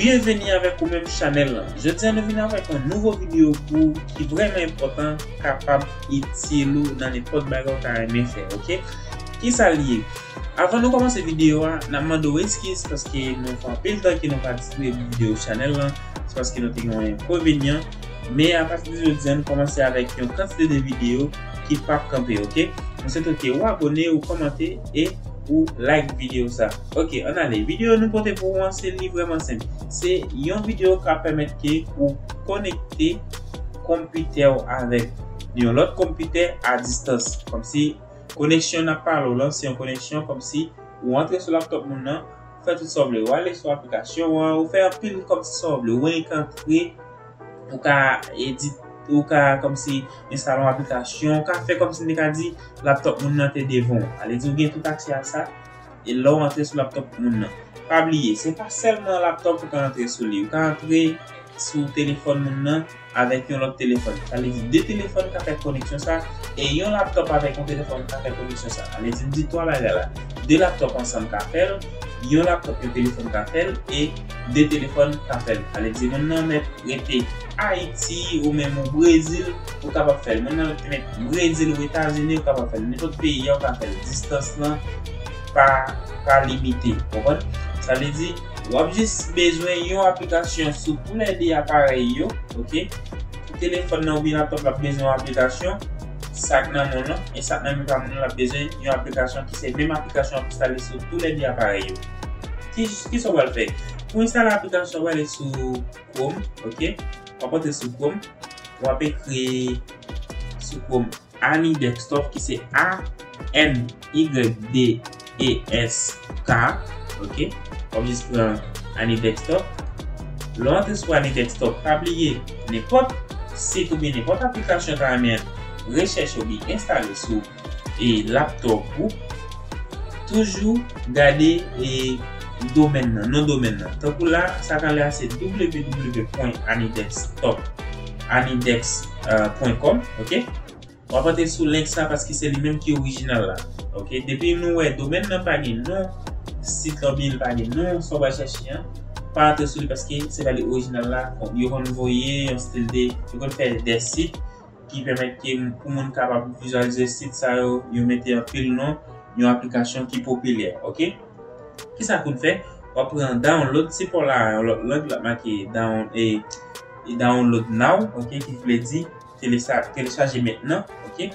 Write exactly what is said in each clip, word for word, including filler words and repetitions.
Byenveni avèk ou menm chanèl lan. Jodi a nou vin avèk yon nouvo videyo pou ou ki vrèman enpòtan, kapab itil ou nan nenpòt bagay ou ta renmen fè, oke? Kisa l ye? Avan nou kòmanse videyo a, n ap mande w eskiz paske nou fè anpil tan ke nou pa distribiye videyo chanèl lan, se paske nou te gen yon enkonvenyan. Men apati de jodi a, nou kòmanse avèk yon kantite de videyo ki p ap kanpe, oke? Mwen swete ke w abone, ou kòmante e ou like videyo sa. Oke, ann ale. Videyo nou pote pou ou an, se li vrèman senp. Se yon videyo k ap pèmèt ke ou konekte konpitè w avèk yon lòt konpitè a distans. Kòmsi koneksyon n ap pale w lan, se yon koneksyon kòmsi ou antre sou laptòp moun nan, ou fè tout sa w vle. Ou ale sou aplikasyon an, ou fè anpil kòmsi sa w vle. Ou annik antre, ou ka edit, ou ka kòmsi enstale yon aplikasyon, ou ka fè kòmsi m te ka di laptòp moun nan te devan w. Ale di ou gen tout aksè a sa, e lè w antre sou laptòp moun nan. Pa bliye, se pa sèlman laptòp ou ka antre sou li. Ou ka antre sou telefòn moun nan avèk yon lòt telefòn. Sa vle di de telefòn ka fè koneksyon sa, e yon laptòp avèk yon telefòn ka fè koneksyon sa. Sa vle di m di twa bagay la. De laptòp ansanm ka fè l, yon laptòp yon telefòn ka fè l, e de telefòn ka fè l. Sa vle di moun nan mèt rete Ayiti, ou menm ou Brezil, ou kapab fè l. Moun nan mèt Brezil ou Etazini, ou kapab fè l. Nenpòt peyi a, ou ka fè l. Distans lan pa, pa limite, konprann? Sa vle di, w ap jis bezwen yon aplikasyon sou toulède aparèy yo, oke? Pou telefòn nan oubyen laptòp la ap bezwen yon aplikasyon, sa k nan men w lan, e sa k nan men pa moun nan, l ap bezwen yon aplikasyon ki se menm aplikasyon w ap enstale sou toulède aparèy yo. Ki, kisa w pral fè? Pou enstale aplikasyon, w ale sou Chrome, oke? W ap antre sou Chrome, w ap ekri sou Chrome AniDesktop, ki se A N Y D E S K, oke? W ap jis pran AniDesktop. Lè w antre sou AniDesktop, pa bliye, nenpòt sit oubyen nenpòt aplikasyon w ta renmen rechèche oubyen enstale sou e laptòp ou, toujou gade e domèn nan, non domèn nan. Tankou la, sa k anlè a se w w w pwen anidesktop, anidex, euh, pwen kòm, oke? W ap antre sou link sa paske se li menm ki orijinal la. Oke? Depi nou wè domèn nan pa gen non, sit lan oubyen li pa gen non, sa w pral chèche an, pa antre sou li paske se pa li orijinal la. Yo konn voye yon stil de, yo konn fè de sit ki pèmèt ke pou moun kapab vizyalize sit sa yo, yo mete anpil non yon aplikasyon ki popilè, oke? Kisa pou n fè? W ap pran download, sipò la yon lòt lang, l ap make down, e, e download now, oke, ki vle di telecha-, telechaje mentnan, oke?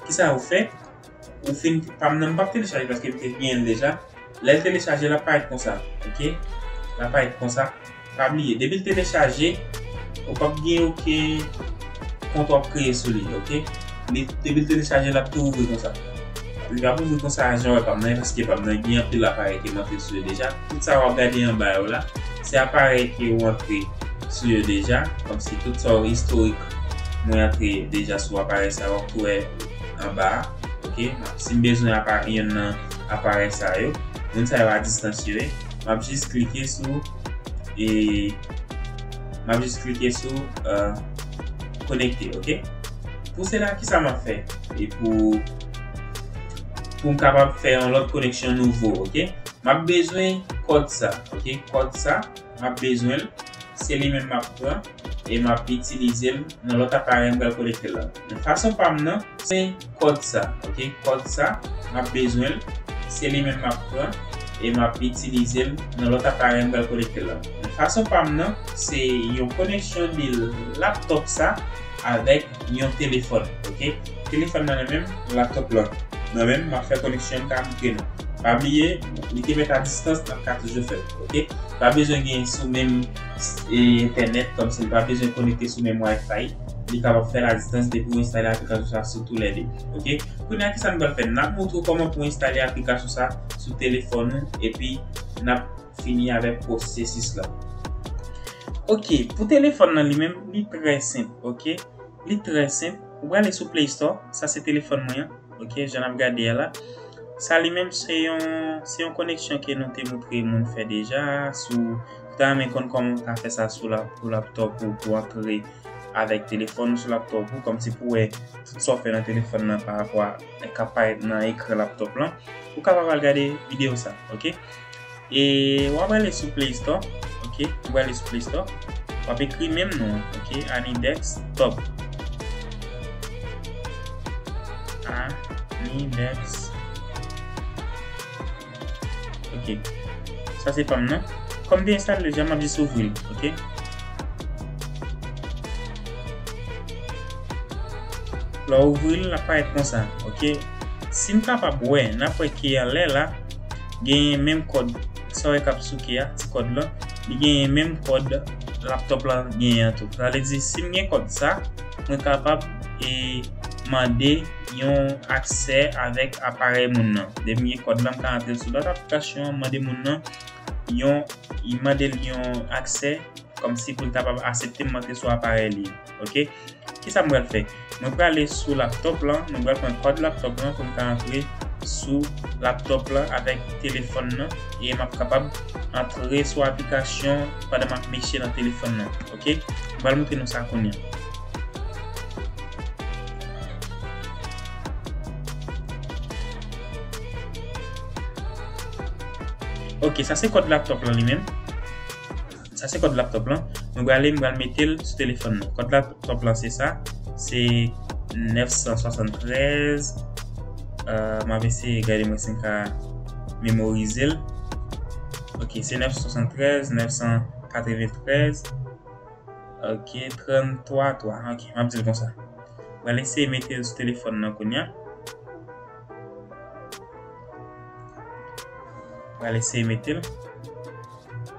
Kisa ou fè? Ou fin, pa m nan, m p ap telechaje paske m te genyen l deja. Lè l telechaje, l ap parèt konsa, oke? L ap parèt konsa. Pa bliye, depi l telechaje, ou p ap gen okenn kont w ap kreye sou li, oke? Li, depi l telechaje, l ap tou ouvri konsa. Li p ap ouvri konsa jan w wè pa m nan, paske pa m nan gen anpil aparèy ke m antre sou yo deja. Tout sa w ap gade anba yo la, se aparèy ke w antre sou yo deja, kòmsi tout sa w istorik mwen antre deja sou aparèy sa yo, w ap tou wè anba a, oke? Si m bezwen apa-, yonn nan aparèy sa yo, moun sa yo a distans yo ye, m ap jis klike sou, e, m ap jis klike sou, euh, konekte, oke? Pou sela, kisa m ap fè? E pou, pou m kapab fè yon lòt koneksyon nouvo, oke? M ap bezwen kòd sa, oke? Kòd sa, m ap bezwen l. Se li menm m ap pran e m ap itilize l nan lòt aparèy m pral konekte la. Men fason pa m nan, se kòd sa, oke? Kòd sa, m ap bezwen l. Se li menm m ap pran e m ap itilize l nan lòt aparèy m pral konekte la. Men fason pa m nan, se yon koneksyon de laptòp sa avèk yon telefòn, oke? Telefòn nan nan men m, laptòp lan nan men m, m ap fè koneksyon m ka montre nou. Pa bliye, li te mèt a distans, n ap ka toujou fè l, oke? Pa bezwen gen sou menm, e, entènèt, kòmsi li pa bezwen konekte sou menm Wi-Fi. Li kapab fè l a distans depi w enstale aplikasyon sa sou toulède, oke? Kounye a, kisa n pral fè? N ap montre w kòman pou w enstale aplikasyon sa sou telefòn ou, epi n ap fini avèk pwosesis la. Oke, pou telefòn nan li menm, li trè senp, oke? Li trè senp. Ou prale sou Play Store, sa se telefòn mwen an, oke, jan n ap gade a la. Sa li menm se yon, se yon koneksyon ke nou te montre moun fè deja. Si w ta renmen konn kòman w ka fè sa sou la, pou laptòp ou, pou antre avèk telefòn ou sou laptòp ou, kòmsi pou wè tout sa w fè nan telefòn nan pa rapò a k ap parèt nan ekran laptòp lan, ou kapab al gade videyo sa, oke? E w ap prale sou Play Store, oke? Ok, nou prale sou Play Store. W ap ekri menm non, ok, Anidex Top. Anidex. Ok. Sa se pa m nan. Kòm m te enstale l deja, m ap jis ouvri l, ok? Lè w ouvri l, l ap parèt konsa, ok? Si n kapab wè, n ap wè ke anlè la, genyen menm kòd, sa w wè k ap souke a, ti kòd lan, li genyen menm kòd laptòp la genyen an tou. Sa vle di, si m gen kòd sa, mwen kapab, e, mande yon aksè avèk aparèy moun nan. Depi m gen kòd lan, m ka antre sou lòt aplikasyon an, mande moun nan yon, mande l yon aksè, kòmsi pou l kapab aksepte m antre sou aparèy li. Ok? Kisa m pral fè? Mwen prale sou laptòp lan, mwen pral pran kòd laptòp lan pou m ka antre sou laptòp lan avèk telefòn nan, e m ap kapab antre sou aplikasyon pandan m ap meche nan telefòn nan. Ok? M pral montre nou sa kounye a. Ok, sa se kòd laptòp lan li menm. Sa se kòd laptòp lan. Mwen prale, mwen pral mete l sou telefòn nan. Kòd laptòp lan se sa. Se nèf san swasann trèz. Euh, m ap eseye gade mwen si m ka memorize l. Ok, se nèf san swasann trèz, nèf san katreventrèz. Ok, tranntwa twa. Ok, m ap di l konsa. Mwen eseye mete l sou telefòn nan kounye a. Mwen eseye mete l.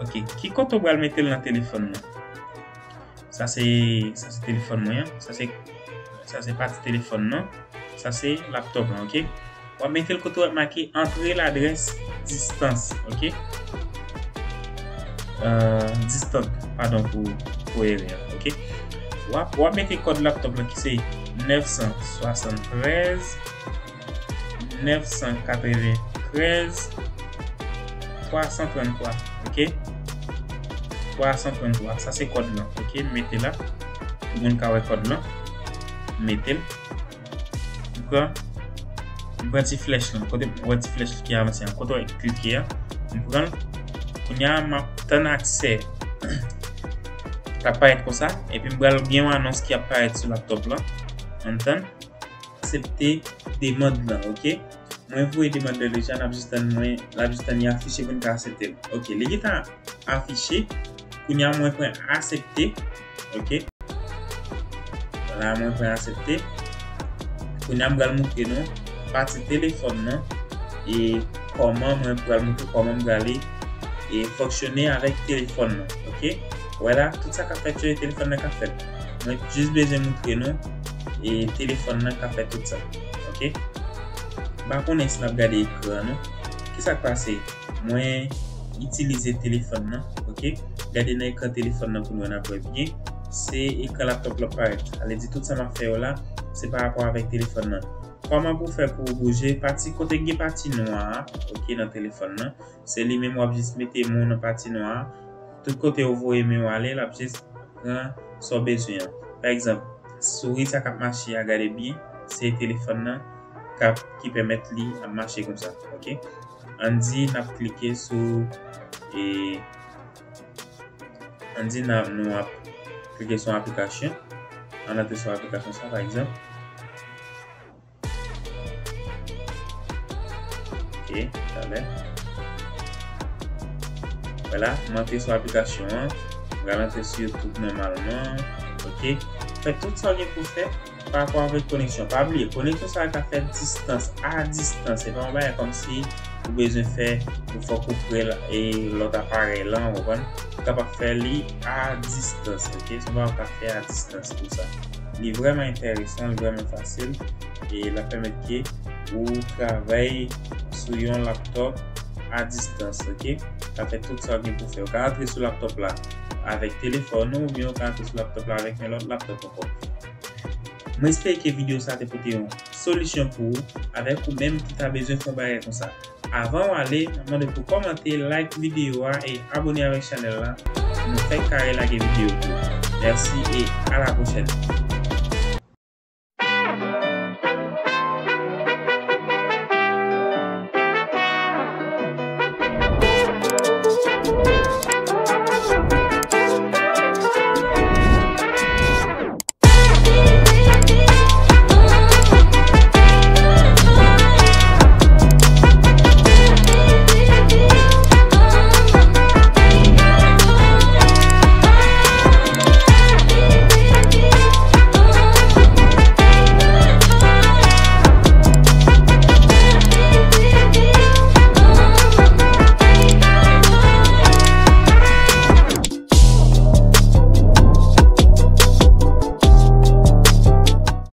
Ok, ki kote w pral mete l nan telefòn nan? Sa se, sa se telefòn mwen an. Sa se, sa se pati telefòn nan. Sa se laptòp lan, ok? W ap mete l kote w ap make antre ladrès distans, ok? Euh, distant, padon pou, pou erè, ok? W ap, w ap mete kòd laptòp lan ki se nèf san swasann trèz, nèf san katreventrèz, twa san tranntwa, ok? Twa san tranntwa, sa se kòd lan, ok? M mete la, pou moun ka wè kòd lan. M mete l. M pran, m pran ti flèch lan. Kote w wè ti flèch ki avanse an? Kote w wè klike a? M pran l. Kounye a, m ap tann aksè k ap parèt konsa. Epi m pral gen yon anons ki ap parèt sou laptòp lan. Ann tann. Aksepte demann lan, ok? Mwen voye demann lan deja, n ap jis tann mwen, n ap jis tann li afiche pou n ka aksepte l. Ok, li gentan afiche. Kounye a mwen pran aksepte, ok? La, mwen pran aksepte. Kounye a m pral montre nou pati telefòn nan e kòman mwen pral montre kòman m prale e fonksyone avèk telefòn nan, ok? Wè la, tout sa k ap fèt yo, e telefòn nan k ap fèt. Mwen jis bezwen montre nou e telefòn nan k ap fè tout sa, ok? M pa konnen si n ap gade ekran an non. Kisa k pase? Mwen itilize telefòn nan, ok? Gade nan ekran telefòn nan pou nou wè n ap wè byen. Se ekran laptòp la parèt. Sa vle di tout sa m ap fè yo la, se pa rapò avèk telefòn nan. Kòman pou fè pou w bouje pati kote gen pati nwa a, ok, nan telefòn nan? Se li menm w ap jis mete men w nan pati nwa a. Tout kote w voye men w ale, l ap jis pran sa w bezwen an. Pa egzanp, souri sa k ap mache a, gade byen, se telefòn nan k ap, ki pèmèt li ap mache konsa, ok? Ann di n ap klike sou, e, ann di n ap, nou ap klike sou yon aplikasyon. Ann antre sou aplikasyon sa, pa egzanp. Ok, talè. Vwala, m antre sou aplikasyon an. M pral antre sou YouTube nòmalman. Ok. Fè tout sa w gen pou fè pa rapò avèk koneksyon. Pa bliye, koneksyon sa a ka fè distans, a distans. Se pa yon bagay kòmsi ou bezwen fè, ou fòk ou pre l, e, lòt aparèy lan, ou konprann? Ou kapab fè li a distans, ok? Se yon bagay ou ka fè a distans tou sa. Li vrèman enteresan, li vrèman fasil. E l ap pèmèt ke ou travay sou yon laptòp a distans, ok? Sa fè tout sa w gen pou fè. Ou ka antre sou laptòp la avèk telefòn ou, oubyen ou ka antre sou laptòp la avèk yon lòt laptòp ankò. Mwen espere ke videyo sa te pote yon solisyon pou ou, avèk ou menm ki ta bezwen fè yon bagay konsa. Avan w ale, m ap mande w pou w kòmante, like videyo a e abone avèk chanèl la. Nou fèk kare lage videyo pou ou. Mèsi e a la pwochèn.